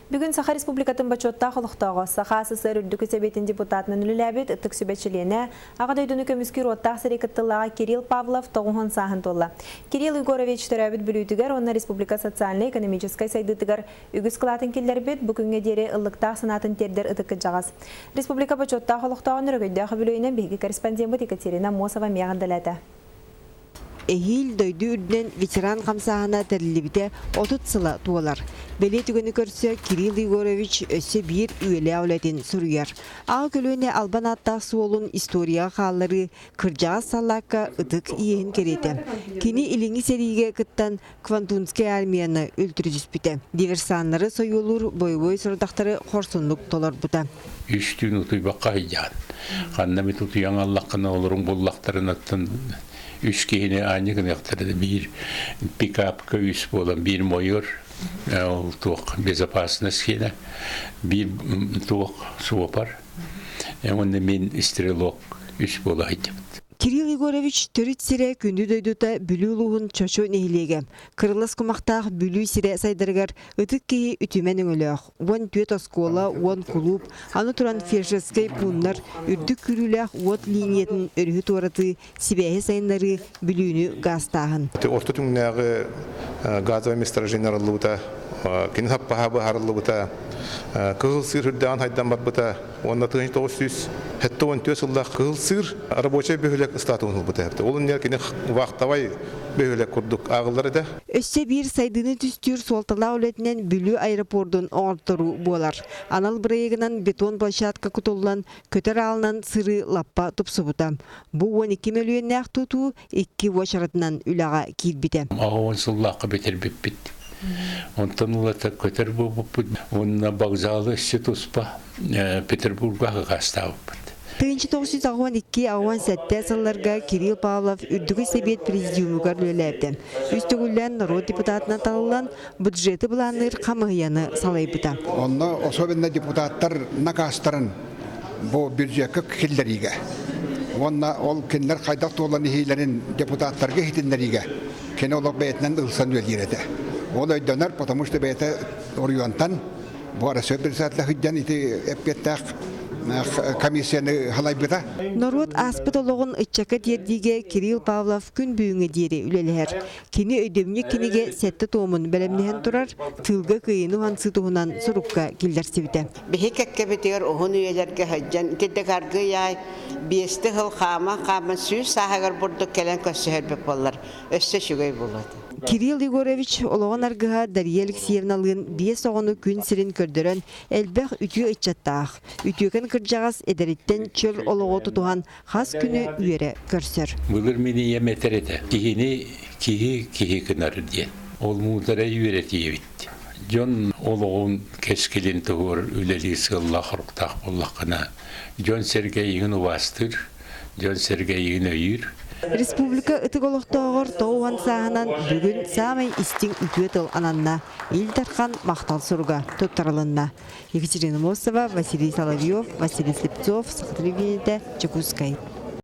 Бүгүн Саха Республикатын бочуоттаах олохтооҕо, Саха СССР Үрдүкү Сэбиэтин депутатынан үлэлээбит Ытык Сүбэ чилиэнэ, Аҕа дойдуну көмүскүүр уоттаах сэрии кыттыылааҕа Кирилл Павлов 90 сааһын туолла. Кирилл Егорович төрөөбүт Бүлүүтүгэр уонна республика социальнай-экономическай сайдыытыгар үгүс кылаатын киллэрбит, бу күҥҥэ диэри ыллыктаах санаатын тиэрдэр ытык кырдьаҕас. Республика бочуоттаах олохтооҕун өрөгөйдөөх үбүлүөйүнэн биһиги корреспондеммыт Екатерина Мосова эмиэ эҕэрдэлээтэ. Эһиил дойду үрдүнэн ветеран хамсааһына тэриллибитэ 30 сыла туолар. Бэлиэ түгэни көрсө Кирилл Егорович өссө биир үйэлээх үлэтин суруйар. Аҕа көлүөнэ албан ааттаах суолун историяҕа хаалларыы кырдьаҕас саллаакка ытык иэһин кэриэтэ. Кини Илиҥҥи сэриигэ кыттан Квантунскай армияны үлтүрүтүспүтэ. Диверсаннары сойуолуур бойобуой сорудахтары хорсуннук толорбута. Үс түүн утуйбакка сылдьаҕын. Ханна эмит утуйан аллаххына олорун буллахтарынаттан үс киһини аанньа гыныахтара биир пикапка үс буолан биир мойор ол туох безопасность киэнэ биир туох суопар уонна мин стрелок үс буола сылдьабыт. Кирилл Егорович төрүт сирэ күндү дойдута Бүлүү улууһун Чочу нэһилиэгэ. Кырылас кумахтаах Бүлүү сирэ сайдарыгар ытык киһи үтүмэн өҥөлөөх. 14 оскуола, 10 кулууп, аны туран фельдшерскэй пууннар, үрдүк күүрүүлээх уот линиятын өрүһү туоратыы, сибээһи сайыннарыы, Бүлүүнү гаастааһын. Орто түҥнээҕи газовай месторождение арыллыбыта, кини саппаһа быһаарыллыбыта, Кыһыл Сыыр үрдээҕин хайдан барбыта уонна 1974 сыллаах Кыһыл Сыыр рабочай бөһүөлэк статуһун ылбыта. Ол иннигэр кини вахтовай бөһүөлэк курдук ааҕыллар этэ. Өссө биир сайдыыны түстүүр суолталаах үлэтинэн Бүлүү аэропордун оҥорторуу буолар. Анал бырайыагынан бетон площадка кутуллан, көтөр аалынан сырыы лаппа тупсубута. Бу 12 мөлүйүөннээх тутуу икки уочаратынан үлэҕэ киирбитэ. 80 сыллаахха бүтэрбиппит. Онтон ылата көтөр буолбуппут уонна вокзалы өссө туспа Петербурга хаастаабыппыт. 1982-87 сылларга Кирилл Павлов Үрдүкү Сэбиэт Президиумугар үлэлээбитэ. Үс төгүллээн норуот депутатынан талыллан, бюджеты былаанныыр хамыыһыйаны салайбыта. Онно особенно депутаттар накаастарын бу бюджекка киллэриигэ уонна ол кинилэр хайдах туолан иһиилэрин депутаттарга иһитиннэриигэ кини олох бэйэтинэн ылсан үлэлиир этэ. Ол өйдөнөр, потому что бэйэтэ оройуонтан бу Россия председателя сылдьан ити эппиэттээх комиссияны халайбыта. Норуот ааспыт олоҕун ыччакка тиэрдиигэ Кирилл Павлов күн бүгүҥҥэ диэри үлэлэһэр. Кини өйдөбүнньүк кинигэ сэттэ туомун бэлэмнэһэн турар, тыылга кыайыыны уһансыы туһунан сурукка киллэрсибитэ. Биһи кэккэбитигэр уһун үйэлэргэ сылдьан итирдик аргыый аай биэсти сыл хааман-хааман сүүс сааһыгар бурдук кэлэн көрсүһэрбит буоллар өссө үчүгэй буолуо этэ. Кирилл Егорович олоҕун аргыһа Дария Алексеевналыын биэс оҕону күн сирин көрдөрөн элбэх үтүө ыччаттаах, үтүөкэн кырдьаҕас эдэриттэн чөл олоҕу тутуһан хас күнү үөрэ көрсөр. Былыр мин ийэм этэр этэ, киһини киһи киһи гынар диэн. Ол муударай үөрэтиэбит. Дьон олоҕун кэскилин туһугар үлэлиир сыаллаах-соруктаах буоллаххына, дьон-сэргэ эйигин убаастыыр, дьон-сэргэ эйигин өйүүр. Республика ытык олохтооҕор 90 сааһынан бүгүн саамай истиҥ үтүө тыл ананна. Ил Дархан махтал суруга туттарылынна. Екатерина Мосова, Василий Соловьев, Василий Слепцов, Саха телевидениетэ, Дьокуускай.